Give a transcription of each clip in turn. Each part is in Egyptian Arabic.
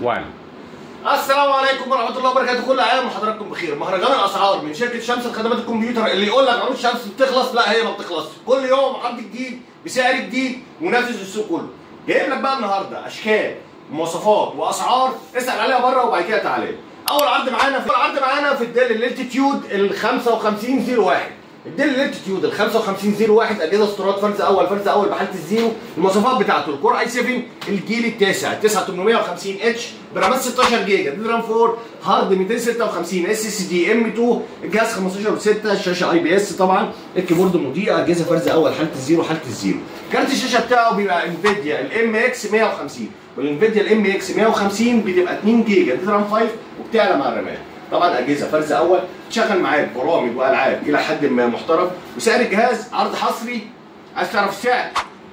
1. السلام عليكم ورحمة الله وبركاته، كل عام وحضراتكم بخير. مهرجان الاسعار من شركة شمس لخدمات الكمبيوتر، اللي يقول لك عروض شمس بتخلص، لا هي ما بتخلصش، كل يوم عرض جديد بسعر جديد منافس للسوق كله. جايب لك بقى النهارده اشكال ومواصفات واسعار اسال عليها بره وبعد كده تعالى. اول عرض معانا في ال Dell ال Latitude ال 5501. ال Dell ال Latitude ال 5501 اجهزة استيراد فرز اول، فرز اول بحاله ال zero. المواصفات بتاعته ال Core i7 الجيل التاسع 9850 H، برامات 16 جيجا، DRAM 4، hard 256 SSD M 2، الجهاز 15 و6، الشاشة IPS طبعا، ال keyboard مضيئة، اجهزة فرز اول حاله ال zero، حاله ال zero. كارت الشاشة بتاعه بيبقى Nvidia ال MX 150، وال Nvidia ال MX 150 بتبقى 2 جيجا DRAM 5 وبتعلى مع الرامات. طبعا اجهزة فرز اول تشغل معاك برامج والعاب الى حد ما محترم. وسعر الجهاز عرض حصري، عايز تعرف السعر؟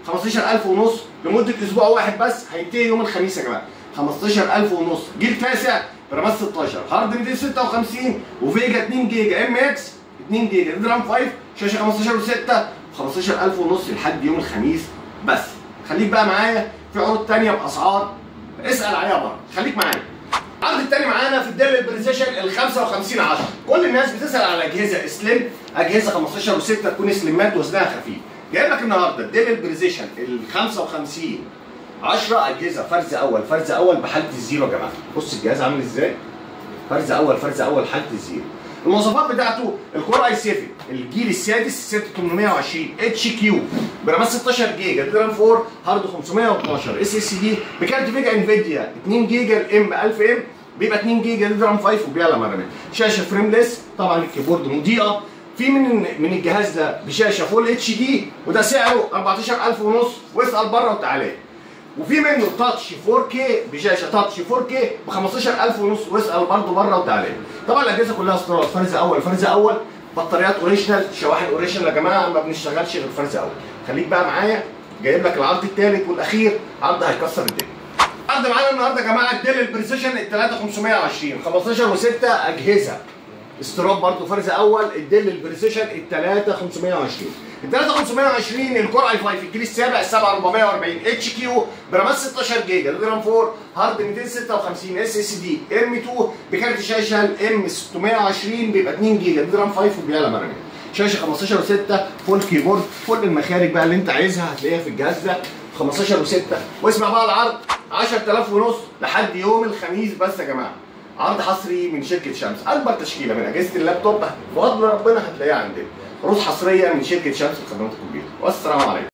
15000 ونص لمدة اسبوع واحد بس، هينتهي يوم الخميس يا جماعة. 15000 ونص، جيل تاسع، برامات 16، hard 256، وفيجا 2 جيجا MX 2 جيجا DRAM 5، شاشة 15 و6، 15000 ونص لحد يوم الخميس بس. خليك بقى معايا في عروض ثانية باسعار اسال عليها بره، خليك معايا. العرض الثاني معانا في ال Dell ال Precision ال 5510. كل الناس بتسال على اجهزة slim، اجهزة 15 و6 تكون slim ات وزنها خفيف. جايب لك النهارده ال Dell ال Precision ال 5510 اجهزة فرز اول، فرز اول بحاله ال zero يا جماعة. بص الجهاز عامل ازاي؟ فرز اول، فرز اول حاله ال zero. المواصفات بتاعته ال Core i7 الجيل السادس 6820 HQ، برامات 16 جيجا، DRAM 4، hard 512 SSD، بكارت فيجا Nvidia 2 جيجا ال M 1000 M، بيبقى 2 جيجا DRAM 5 وبيعلى مع الرامات. شاشة frameless طبعا، ال keyboard مضيئة. في من الجهاز ده بشاشة full HD، وده سعره 14000 ونص، واسال بره وتعالى. وفي منه touch 4K بشاشة touch 4K ب 15000 ونص، واسال برضه بره وتعالى. طبعا الاجهزة كلها استيراد فرز اول، فرز اول، بطاريات original، شواحن original يا جماعة، ما بنشتغلش غير فرز اول. خليك بقى معايا، جايب لك العرض الثالث والاخير، عرض هيكسر الدنيا. عرض معانا النهارده يا جماعة ال Dell ال Precision ال 3520 15 و6 اجهزة استيراد برضه فرز اول. ال Dell ال Precision ال 3520، ال 3520 ال Core i5 الجيل السابع 7440 HQ، برامات 16 جيجا، DRAM 4، hard 256 SSD M 2، بكارت شاشة ال M 620 بيبقى 2 جيجا DRAM 5 وبيعلى مع الرامات. شاشة 15 و6، full keyboard، كل المخارج بقى اللي انت عايزها هتلاقيها في الجهاز ده 15 و6. واسمع بقى العرض 10000 ونص لحد يوم الخميس بس يا جماعة. عرض حصري من شركة شمس، اكبر تشكيله من اجهزة اللابتوب بفضل ربنا هتلاقيها عندنا. عروض حصرية من شركة شمس لخدمات الكمبيوتر. والسلام عليكم.